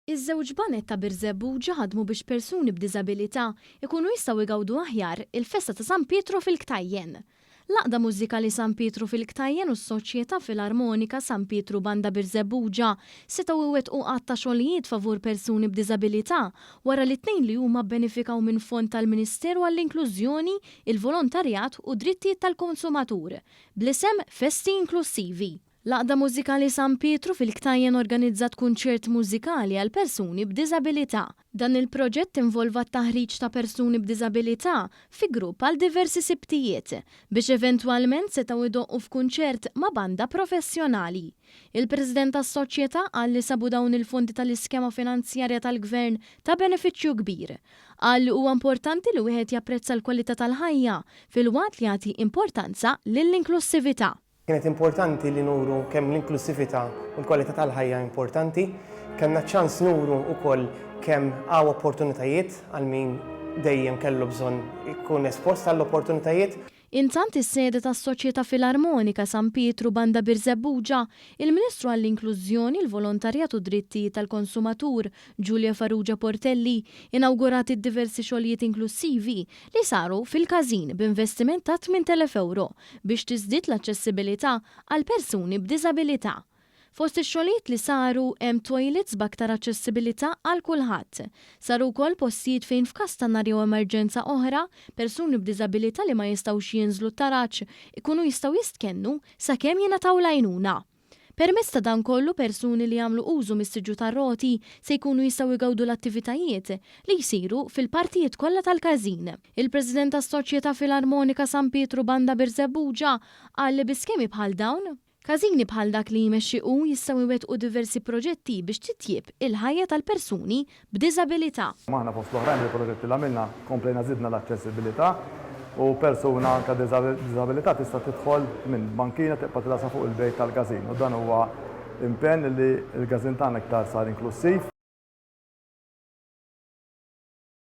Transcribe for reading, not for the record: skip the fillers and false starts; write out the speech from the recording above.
Iż-żewġ baned ta' Birżebbuġa ħadmu biex persuni b'diżabilità jkunu jistgħu jgawdu aħjar il-festa ta' San Pietru fil-Ktajjen. L-Għaqda Mużikali San Pietru fil-Ktajjen u s-Soċjetà Filarmonika San Pietru Banda Birżebbuġa setgħu jwettqu għadd ta' xogħlijiet favur persuni b'diżabilità wara li t-tnejn li huma bbenefikaw minn fond tal-Ministeru għall-Inklużjoni, il-Volontarjat u d-Drittijiet tal-Konsumatur bl-isem Festi Inklussivi. L-Għaqda Mużikali San Pietru fil-Ktajjen organizzat kunċert mużikali għal persuni b'diżabilità. Dan il-proġett involva t-taħriġ ta' persuni b'diżabilità fi grupp għal diversi Sibtijiet, biex eventwalment setgħu jdoqqu f'kunċert ma' banda professjonali. Il-President tas-Soċjetà qal li sabu dawn il-fondi tal-iskema finanzjarja tal-Gvern ta' benefiċċju kbir. Qal li huwa importanti li wieħed japprezza l-kwalità tal-ħajja filwaqt li jagħti importanza lill-inklussività. Kienet importanti li nuru kemm l-inklussività u l-kwalità tal-ħajja importanti. Kellna ċ-ċans nuru wkoll kemm hawn opportunitajiet għal min dejjem kellu bżonn ikun espost għall-opportunitajiet. Intant is-sede tas-Soċjetà Filarmonika San Pietru Banda Birżebbuġa, il-Ministru għall-Inklużjoni, il-Volontarjat u d-Drittijiet tal-Konsumatur, Julia Farrugia Portelli, inawgurat id-diversi xogħlijiet inklussivi li saru fil-każin b'investiment ta' 8,000 ewro biex tiżdied l-aċċessibilità għal persuni b'diżabilità. Fost ix-xogħlijiet li saru hemm toilets b'aktar aċċessibilità għal kulħadd. Saru wkoll postijiet fejn f'każ ta' nar jew emerġenza oħra, persuni b'diżabilità li ma jistgħux jinżlu t-taraġ ikunu jistgħu jistkennu sakemm jingħataw l-għajnuna. Permezz ta' dan kollu persuni li jagħmlu użu mis-siġġu tar-roti se jkunu jistgħu jgawdu l-attivitajiet li jsiru fil-partijiet kollha tal-każin. Il-President tas-Soċjetà Filarmonika San Pietru Banda Birżebbuġa qal li bi skemi bħal dawn, każini bħal dak li jmexxi hu jistgħu jwettqu diversi proġetti biex titjieb il-ħajja tal-persuni b'diżabilità. Aħna fost l-oħrajn bil-proġetti li għamilna komplejna żidna l-aċċessibilità u persuna anke b'diżabilità tista' tidħol minn bankina tibqa' tilgħa sa fuq il-bejt tal-każin u dan huwa impenn li l-każin tagħna iktar sar inklussiv.